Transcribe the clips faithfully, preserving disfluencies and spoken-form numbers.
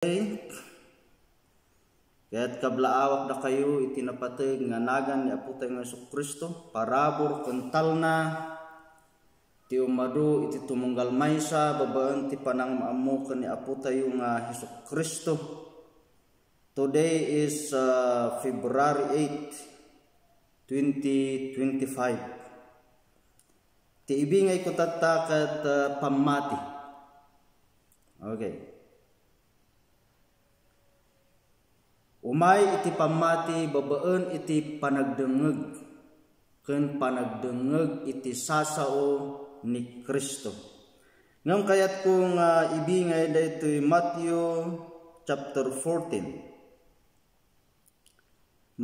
Ket kablaawak dakayo iti napateg nga nagan ni Apotayo nga Jesu-Cristo, parabur ken talna ti umadu iti tumunggal maysa babaen ti panangmaammo ken ni Apotayo nga Jesu-Cristo. Today is, uh, February eight, twenty twenty-five. Ti ibingayko tatta ket, uh, pammati. Okay. Umay iti pammati babaen iti panagdengngeg ken panagdengngeg iti sasao ni Cristo. Ngem kayatko nga ibingay daytoy Mateo chapter fourteen.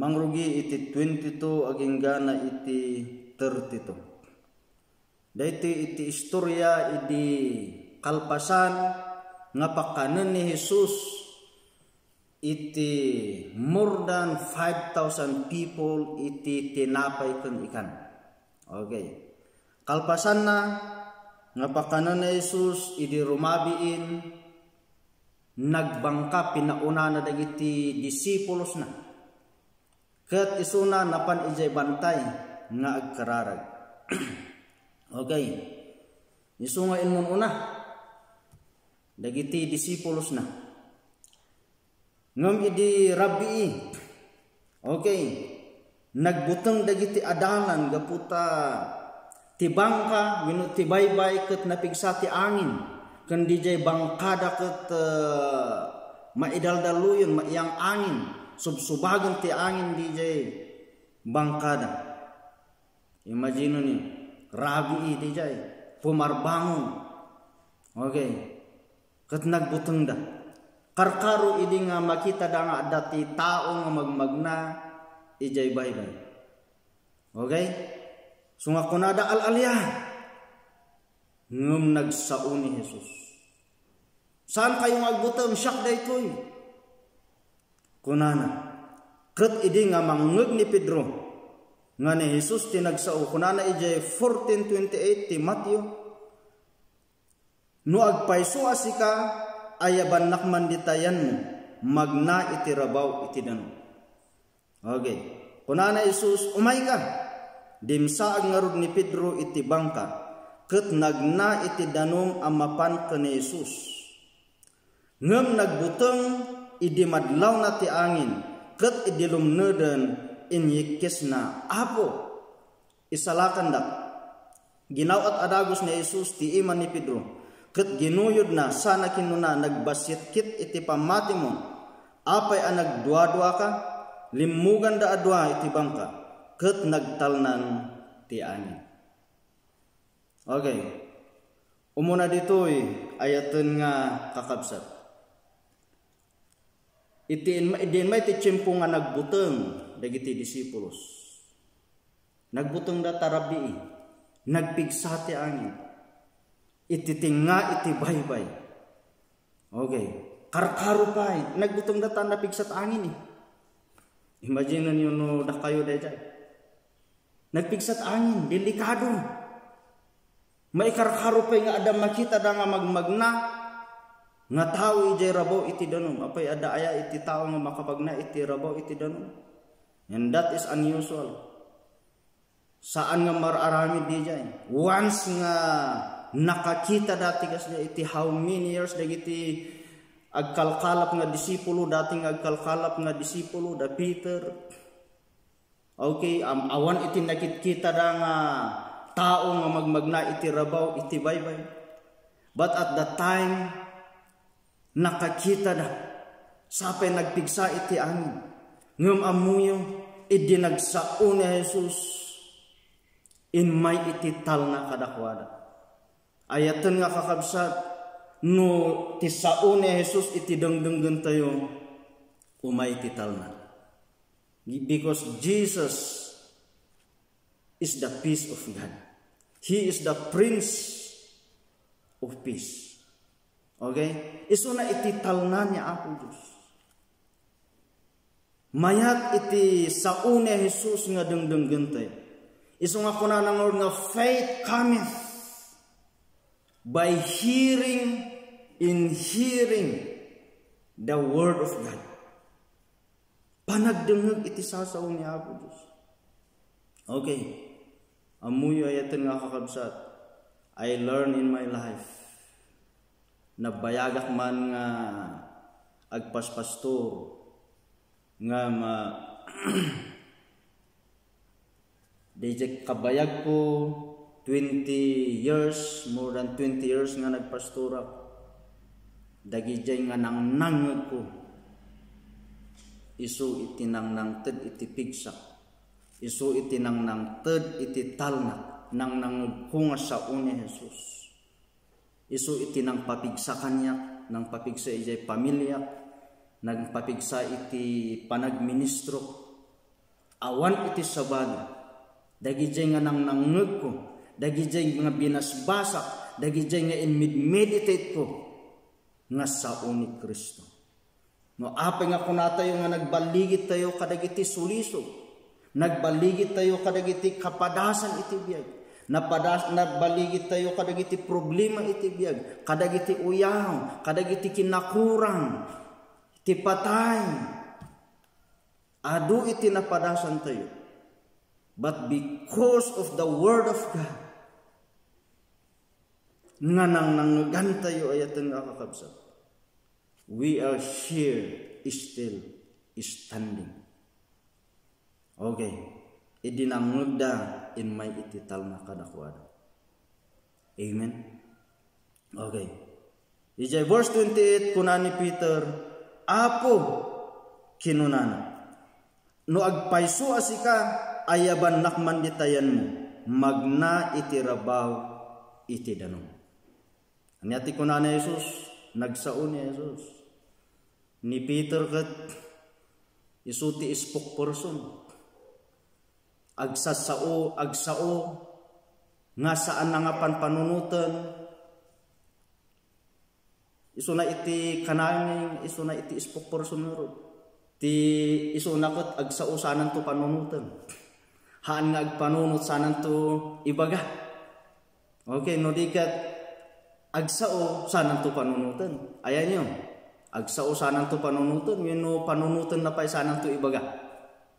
Mangrugi iti twenty-two agingga na iti thirty-two. Daytoy iti istorya idi kalpasan nga pakanen ni Jesus iti more than five thousand people iti tinapay ken ikan. Okay. Kalpasanna nga pakanen ni Jesus idi rumabiin, nagbangka pinaunana dagiti disipulosna. Ket isuna napan idiay bantay nga agkararag. Okay. Isu nga immun-una dagiti disipulosna. Ngem idi rabii, okay, nagbuteng dagiti adalan gapu ta ti bangka wenno ti baybay ket napigsa ti angin, ken didiay bangkada ket, eh, maidaldalluyon, maiyang angin, subsubagen ti angin didiay bangkada. Imagine ni, rabii didiay, pumarbangon. Okay. Ket nagbutengda. Karkaro idi nga makitada nga adda ti tao nga magmagna idiay baybay. Okay? So nga kunada, "Al-alia." Ngem nagsao ni Jesus. "Saan kayo nga agbuteng? Siak daytoy," kunana. Ket idi nga mangngeg ni Pedro nga ni Jesus ti nagsao, kunana idiay fourteen twenty-eight ti Mateo, "No agpayso a sika, ayabannak man dita yanmo, magna iti rabaw iti danum." Okay. Kunana Jesus, "Umayka." Dimsaag ngarud ni Pedro iti bangka, ket nagna iti danum a mapan ken ni Jesus. Ngem nagbuteng idi madlawna ti angin, ket idi lumneden, inyikkisna, "Apo, isalakandak." Ginaw-at a dagus ni Jesus ti ima ni Pedro, ket ginuyodna sana kinuna, nagbasitkit iti pammatimon, "Apay a nagduaduaka?" Limmuganda a dua iti bangka, ket nagtalnan ti angin. Okay. Umuna ditoy, ayaten nga kakabsat. Iti inma-, idi inmay ti tiempo nga nagbuteng dagiti disipulos. Nagbutengda ta rabii. Nagpigsa ti angin. Iti tengnga iti baybay. Okay. Karkaro pay. Nagbutengda ta napigsat angin eh. Imagine niyo no dakayo daydiay. Nagpigsat angin, delikado. Maikarkaro pay nga adda makitada nga magmagna nga tao idiay rabaw iti danum. Apay, adda aya iti tao nga makapagna iti rabaw iti danum? And that is unusual. Saan nga mar-aramid didiay. Once nga nakakitada ti kasdiay, iti how many years dagiti agkalkalap nga disipulo, dati nga agkalkalap nga disipulo, da Peter. Okay, am-, awan iti nakitkitada nga tao nga magmagna iti rabaw, iti baybay. But at that time, nakakitada. Sapay nagpigsa iti angin. Ngem ammoyo, idi nagsao ni Jesus, inmay iti talna kadakuada. Ayaten nga kakabsat, no ti sao ni Jesus iti dengdenggentayo, umay ti talna. Because Jesus is the peace of God. He is the Prince of Peace. Okay? Isuna iti talna ni Apo Dios. Mayat iti sao ni Jesus nga dengdenggentayo. Isu nga kunana ngarud nga, "Faith cometh by hearing, and hearing The Word of God. Panagdengngeg iti sasao ni Apo Dios. Okay. Ammoyo, ayaten nga kakabsat, I learn in my life. Nabayagak man nga agpaspastor nga ma-, Dayjay kabayagko, twenty years, more than twenty years nga nagpastorak. Dagidiay nga nangnangngegko, isu iti nangnangted iti pigsak, isu iti nangnangted iti talnak, nangnangngegko nga sao ni Jesus. Isu iti nangpapigsa kaniak, nangpapigsa idiay pamiliak, nangpapigsa iti panagministrok. Awan iti sabali, dagidiay nga nangnangngegko, dagidiay nga binasbasak, dagidiay nga inmidmeditateko, nga sao ni Cristo. No apay nga kunatayo nga nagballigitayo kadagiti sulisog, nagballigitayo kadagiti kapadasan iti biag, napadas-, nagballigitayo kadagiti problema iti biag, kadagiti uyaw, kadagiti kinakurang, ti patay. Adu iti napadasantayo. But because of the Word of God, nga nangnangngegantayo, ayaten nga kakabsat, we are here still standing. Okay. Idi nangngegda, immay iti talna kadakuada. Amen. Okay. Idiay verse twenty-eight, kuna ni Peter, "Apo," kinunana, "no agpayso a sika, ayabannak man dita yanmo, magna iti rabaw iti danum." Ania ti kuna ni Jesus? Nagsao ni Jesus. Ni Peter ket isu ti spokesperson. Agsasao, agsao nga saan nga panpanunoten. Isuna iti kananging, isuna iti spokesperson ngarud. Ti isuna ket agsao sananto panunoten. Haan nga agpanunot sananto ibaga. Okay, no di ket agsao sananto panunoten. Ayanyo, agsao sananto panunoten, wenno panunoten na pay sananto ibaga.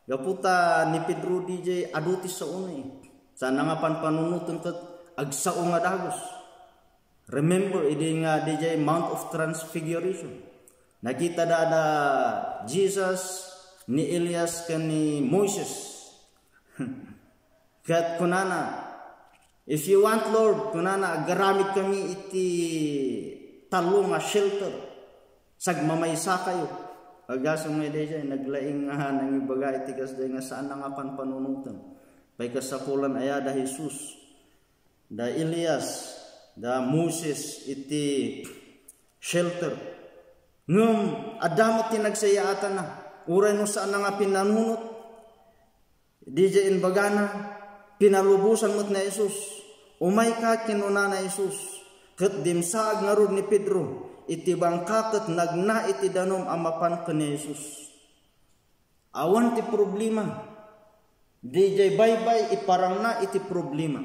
Gapu ta ni Pedro didiay adu ti saona eh. Sana nga panpanunoten ket agsao nga dagus. Remember, idi nga didiay Mount of Transfiguration, nakita da, da Jesus, ni Elias, ken ni Moises. Ket kunana, "If you want, Lord," kunana, "agaramid kami iti tallo nga shelter. Sagmamaysa kayo." Agasem nga daydiay, naglaing nga nangibaga iti kasdiay nga saan nga panpanunoten. Pay kasapulan aya da Jesus, da Elias, da Moses iti shelter. Ngem adda met ti nagsayaatanna, uray no saan nga pinanunot. Didiay imbagana, pinalubosan met ni Jesus. "Umayka," kinuna ni Jesus, ket dimsaag ngarud ni Pedro iti bangka ket nagna iti danum a mapan ken ni Jesus. Awan ti problema. Didiay baybay, iparangna iti problema.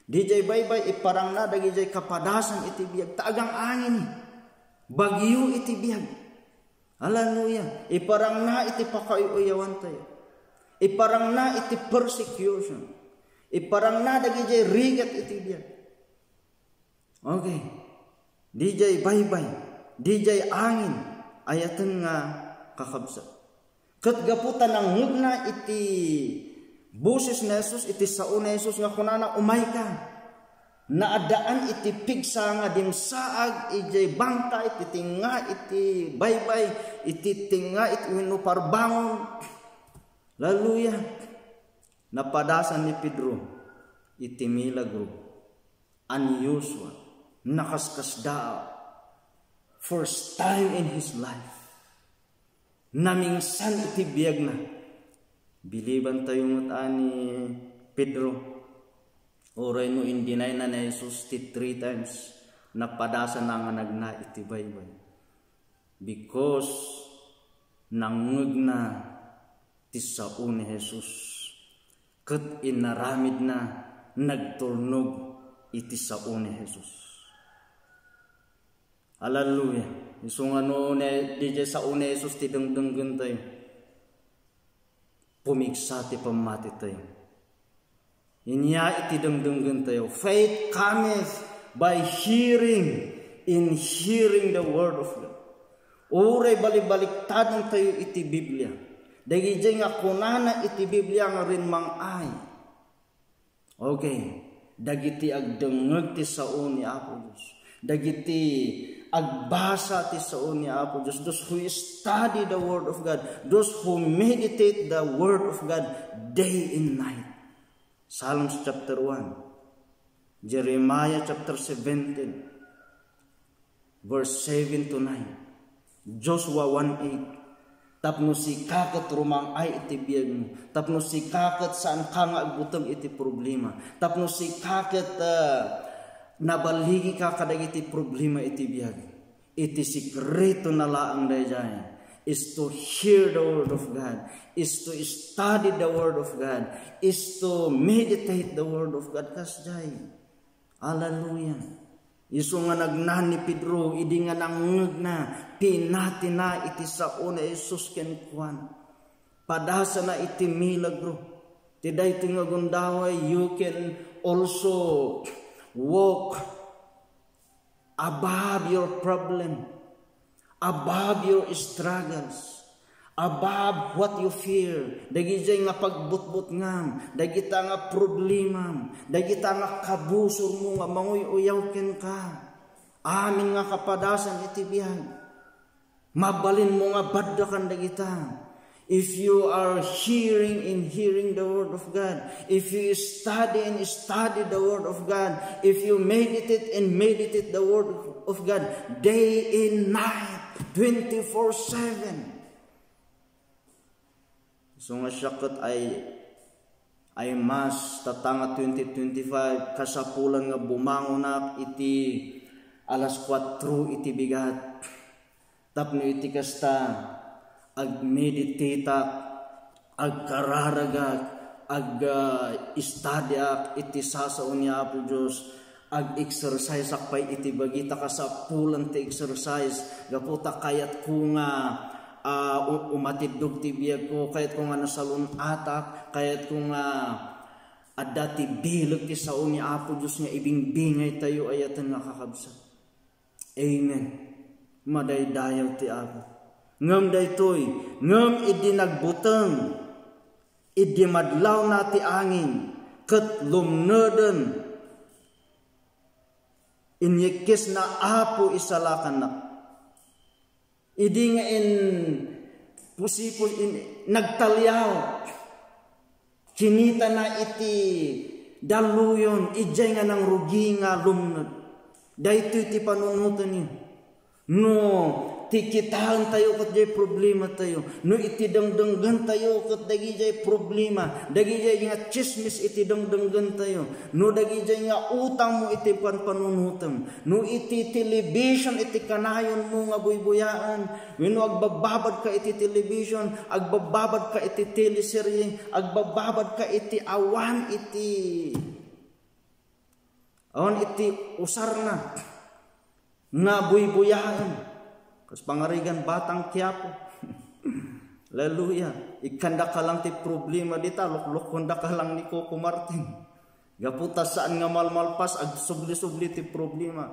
Didiay baybay, iparangna dagidiay kapadasan iti biag. Ta agang-angin, bagyo iti biag. Hallelujah. Iparangna iti pakauyuyawantayo. Iparangna iti persecution. Iparangna dagidiay rigat iti biag. Okay. Didiay baybay, didiay angin, ayaten nga kakabsat. Ket gapu ta nangngegna iti boses ni Jesus, iti sao ni Jesus nga kunana, "Umayka." Naaddaan iti pigsa nga dimsaag idiay bangka, iti tengnga iti baybay, iti tengnga iti wenno parbangon. Hallelujah. Napadasan ni Pedro iti milagro. Unusual. Nakaskasdaaw. First time in his life. Namingsan iti biagna. Bilibantayo met a ni Pedro. Uray no indinayna ni Jesus ti three times, napadasanna nga nagna iti baybay. Because nangngegna ti sao ni Jesus, ket inaramidna nagturnog iti sao ni Jesus. Hallelujah. Isu nga no ne, diay sao ni Jesus ti dengdenggen tayo, pumigsa ti pammati tayo. Inya iti dengdenggen tayo, "Faith cometh by hearing, in hearing the word of God." Uray balibaliktadon tayo iti Biblia. Dagidiay nga kunana iti Biblia nga rimmang-ay. Okay. Dagiti agdengngeg ti sao ni Apo Dios. Dagiti agbasa ti sao ni Apo Dios. Those who study the word of God. Those who meditate the word of God day and night. Psalms chapter one, Jeremiah chapter seventeen, verse seven to nine, Joshua one eight, "Tapno sika ket rumang-ay iti biagmo, tapno sika ket saanka nga agbuteng iti problema, tapno sika ket, ah, nabaligika kadagiti problema iti biag." Iti sikreto na laeng daydiay is to hear the word of God, is to study the word of God, is to meditate the word of God. Kasdiay. Hallelujah. Isu nga nagnan ni Pedro, idi nga nangngegna, pinatina iti sao ni Jesus kenkuana. Padasana iti milagro. Ti daytoy nga gundaway, you can also walk above your problem, above your struggles, above what you fear, dagidiay nga pagbutbutngam, dagita nga problemam, dagita nga kabusormo nga manguy-uyaw kenka. Amin nga kapadasan iti biag. Mabalinmo nga baddakan dagita. If you are hearing and hearing the word of God, if you study and study the word of God, if you meditate and meditate the word of God day and night, twenty-four seven. So nga siya ket ay, ay mas tatanga twenty twenty-five, kasapulan nga bumangonak iti alas kuatro iti bigat. Tapno iti kasta, agmeditateak, agkararagak, ag, ah, studyak iti sasao ni Apo Dios, ag-exerciseak pay iti bagi, ta kasapulan ti exercise, gapu ta kayatko nga, ah, u-, umatiddog ti biagko, kayatko nga nasalun-atak, kayatko nga adda ti bileg ti sao ni Apo Dios nga ibingbingay tayo, ayaten nga kakabsat. Amen. Madaydayaw ti Apo. Ngem daytoy, ngem idi nagbuteng, idi madlawna ti angin, ket lumneden, inyikkisna Apo isalakannak. Idi nga in, pusipo-, in, nagtaliaw, kinitana iti daluyon, idiay nga nangrugi nga lumned. Daytoy ti panunotenyo. No ti kitaentayo ket diay problematayo, no iti dengdengngentayo ket dagidiay problema, dagidiay nga tsismis iti dengdengngentayo, no dagidiay nga utangmo iti panpanunotem, no iti television iti kanayonmo nga buybuyaen, wenno agbababadka iti television, agbababadka iti teleserye, agbababadka iti awan iti Awan iti usarna nga buybuyaen. Kas pangarigan, Batang Quiapo. Hallelujah. Ikkandaka lang ti problema dita, luklukondaka lang ni Coco Martin. Gapu ta saan nga malmalpas, agsubli-subli ti problema.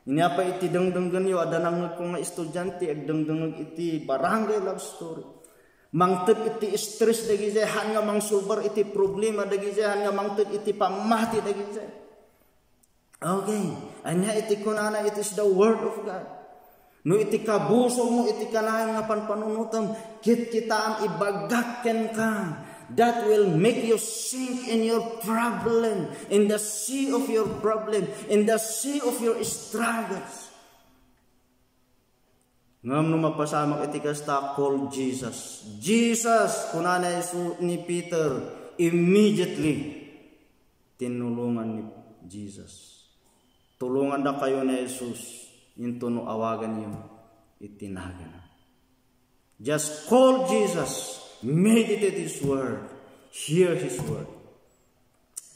Inya pay iti dengdenggenyo, adda nangngegko nga estudiante, agdengdengngeg iti barangay love story. Mangted iti stress dagidiay, haan nga mangsolbar iti problema dagidiay, haan nga mangted iti pammati dagidiay. Okay. Ania iti kunana, it is the word of God. No iti kabusormo iti kanayon nga panpanunotem, kitkitaem, ibagak kenka, that will make you sink in your problem, in the sea of your problem, in the sea of your struggles. Ngem no mapasamak iti kasta, call Jesus. "Jesus," kunana Jesu-, ni Peter, immediately, tinulongan ni Jesus. Tulongandakayo ni Jesus, intono awaganyo iti nagana. Just call Jesus, meditate His word, hear His word.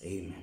Amen.